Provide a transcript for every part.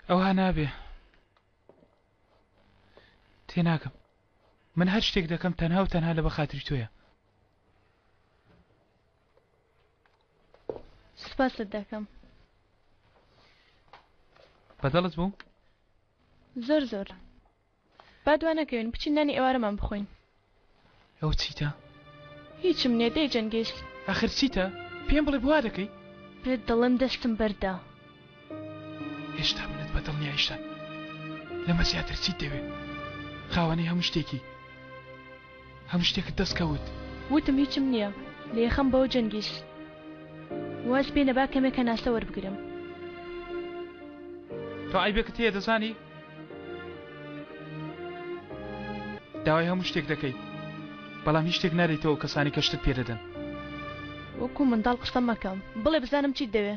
ئەوها نابێ. تێناگەم. من هەر شتێک دەکەم تەنها و تەنها لەبە خاتری تۆیە. سوپاست دەکەم. بەدڵت بوو؟ زۆر زۆر. با دوا نەکەوین بچین نانی ئێوارەمان بخۆین. ئەوە چیتە؟ هیچم نییە دەی جەنگیز. ئاخر چیتە؟ پێم بڵێ بۆ وا دەکەی؟ پێت دەڵێم دەستم بەردە. هێشتا منت بە دڵ نییە ئەیشان. لەمە زیاتر چیت دەوێ؟ خاوەنی هەموو شتێکی. هەموو شتێکت دەست کەوت. وتم هیچم نییە لێخەم بەوە جەنگیز. واز بێنە با کەمێک هەناسە وەربگرم. تۆ عەیبێکت هەیە دەزانی؟ داوای هەموو شتێک دەکەی بەڵام هیچ شتێک نادەیتەوە کەسانی کە شتت پێدەدەن. وەکو منداڵ قسە مەکە بڵێ بزانم چیت دەوێ.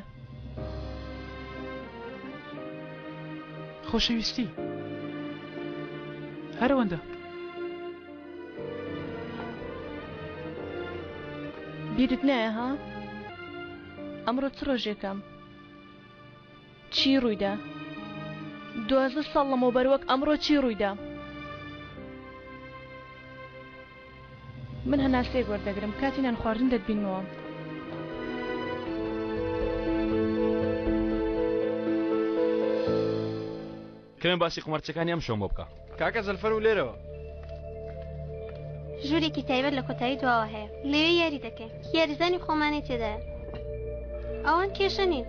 خۆشەویستی هەر ئەوەندە. بیرت نایە ها؟ ئەمڕۆ چ ڕۆژێکە؟ چی ڕوویدا؟ 12 ساڵ لەمەوبەر وەک ئەمڕۆ چی ڕوویدا؟ من هەناسەیەک وەردەگرم کاتی نان خواردن دەتبینمەوە. کەمێ باسی قومارچەکانی ئەم شەوم بۆ بکە. کاکە زەل فەرموو لێرەوە. ژوورێکی تایبەت لە کۆتایی دواوە هەیە لەوێ یاری دەکەین یاریزانی خۆمانی تێدایە ئەوان کێشە نین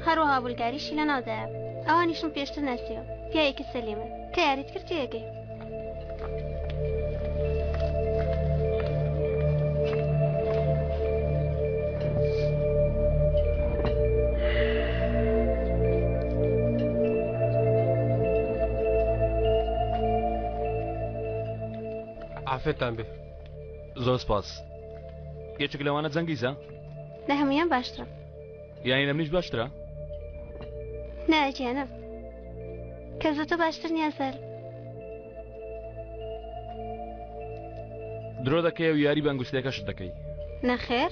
هەروەها بولگاریشی لەناودایە ئەوانیشم پێشتر ناسیوە پیاوێکی سەلیمن کە یاریت کرد تێگەی عافێتان بێ زۆر سپاس یەکێک لەوانە جەنگیزە لە هەمویان باشترە یانی لە منیش باشترە نا گیانم کەس لە تۆ باشتر نییە زەل. درۆ دەکەی و یاری بە ئەنگوستیلەکەشت دەکەی. نەخێر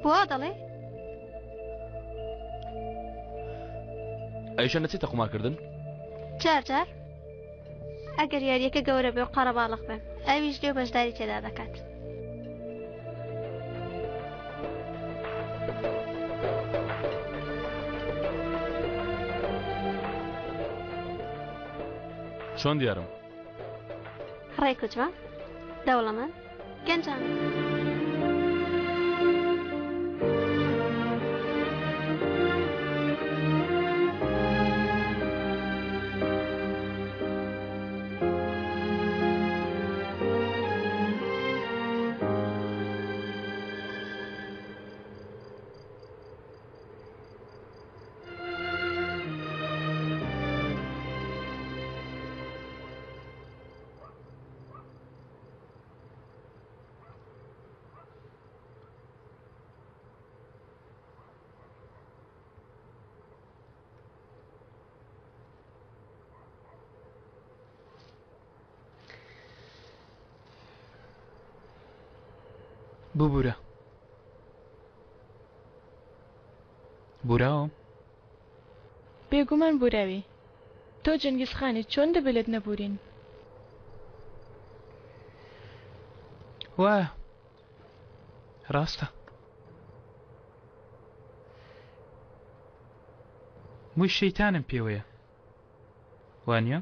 بۆ وا دەڵێی؟ ئەیشە نەچێتە قومارکردن؟ جار جار ئەگەر یاریەکە گەورە بێ و قەرەباڵغ بێ ئەویش دێ و بەشداری تێدا دەکات. چۆن دیارم؟ ڕێک و جوان، دەوڵەمەند، گەنجانە. ببورە بوراوم بێگومان بوراوی تۆ جەنگیز خانی چۆن دەبێ لێت نەبورین؟ وایە ڕاستە مووی شەیتانم پێوەیە وانە؟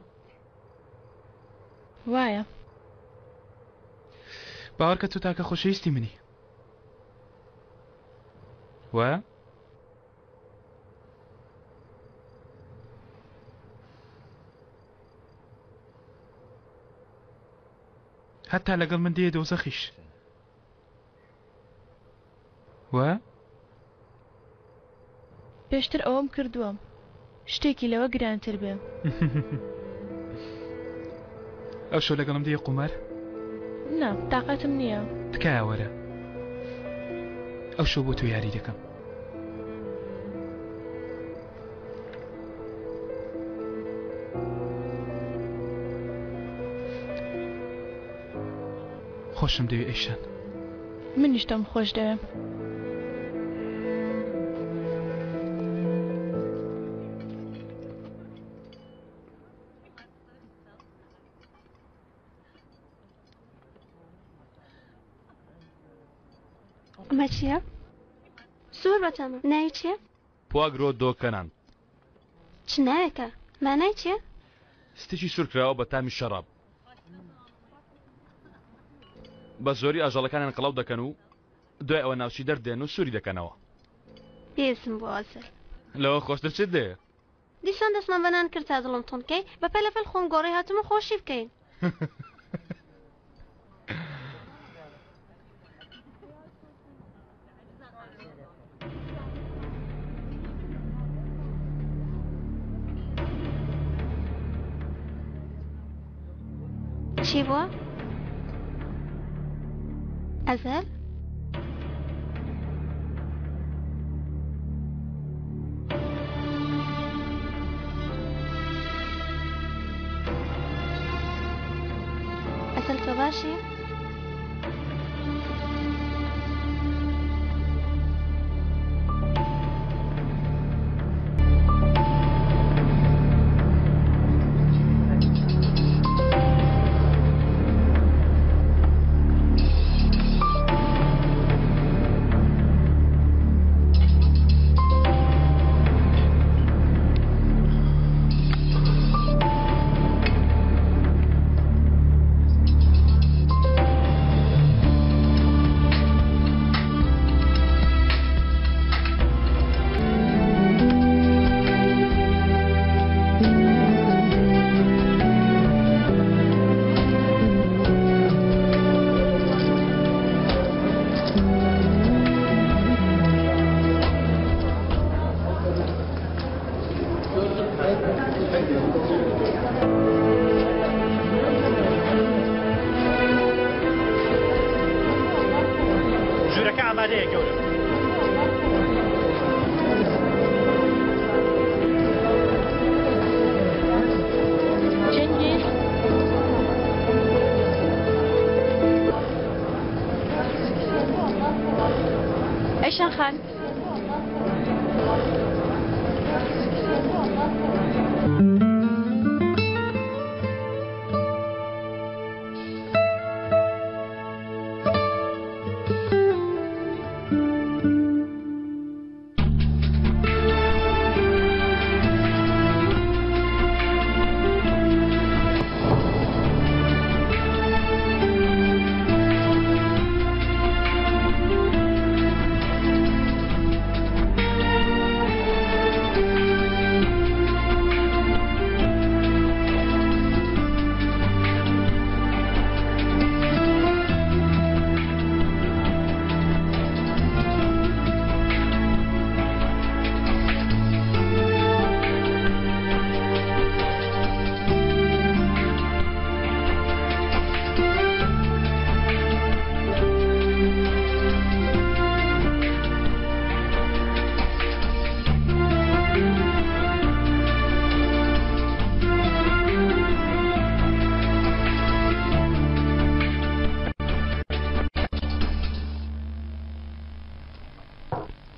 وایە. باوەڕکە تۆ تاکە خۆشەویستی منی وایە؟ هەتا لەگەڵ من دێیە دۆزەخیش وایە؟ پێشتر ئەوەم کردووە شتێکی لەوە گرانتر بێ. ئەوشەو لەگەڵم دێیە قومار؟ نا تاقەتم نییە. تکایە وەرە ئەوشەو بۆ تۆ یاری دەکەم. خۆشم دەوێ ئەیشان. منیش تۆم خۆش دەوێ. ئەمە چییە؟ زۆر بەتامە. ناوی چییە؟ پواگرۆ دۆ کەنان. چ ناوێکە؟ مانای چییە؟ ستێکی سوورکراوە بە تامی شەڕاب. بە زۆری ئاژەڵەکانیان قەڵەو دەکەن و دوای ئەوە ناوچی دەردێن و سووری دەکەنەوە. پێویستم بۆ ئەزەل. لەوە خۆشتر چت دێ؟ دیسان دەستمان بە نان کرد تا دڵم توند کەی، بە پەلەپەل خۆم گۆڕی هاتم و خۆشی بکەین. چی بووە؟ ئەزەل؟ ئەزەل تۆ باشی؟ ژوورەکە ئامادەیە گەورە. چەنگیز ئەیشان خان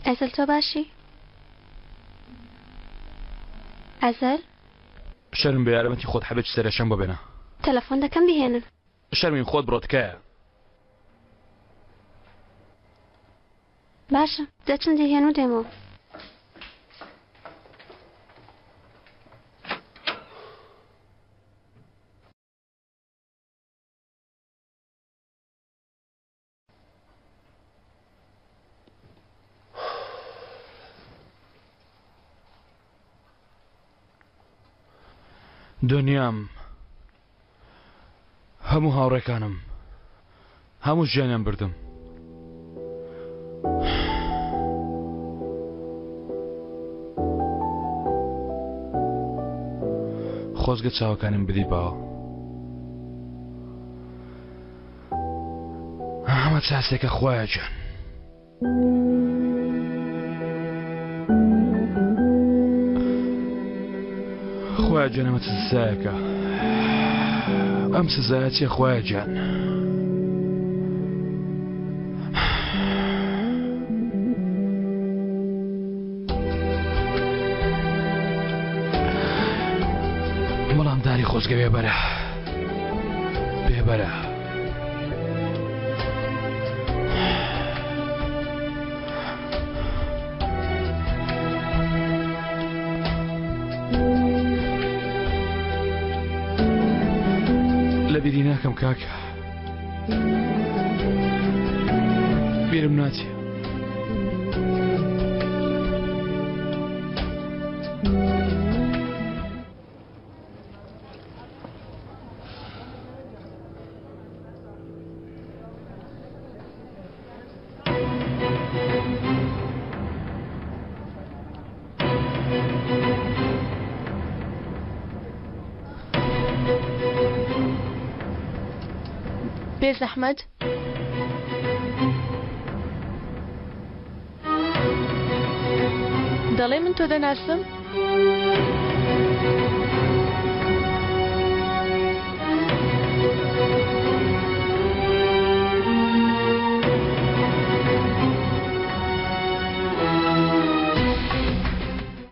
ئەزەل تۆ باشی؟ ئەزەل؟ شەرم بە یارمەتی خۆت حەبێکی سەرێشەم بۆ بێنە. تەلەفۆن دەکەم بیهێنن. شەرمین خۆت بڕۆ تکایە. باشە دەچم دەیهێن و دێمەوە. دنیام هەموو هاوڕێکانم هەموو ژیانیان بردم. خۆزگە چاوەکانیم بدیباوە. ئەمە چاسێکە خوایە گیان. خوایە گیان ئەمە چ سزایەکە؟ ئەم سزایە چیە خوایە گیان؟ بەڵام داری خۆزگە بێبەرە بێبەرە. لەبیری ناکەم کاک بیرم ناچێ. بێزەحمەت. دەڵێ من تۆ دەناسم؟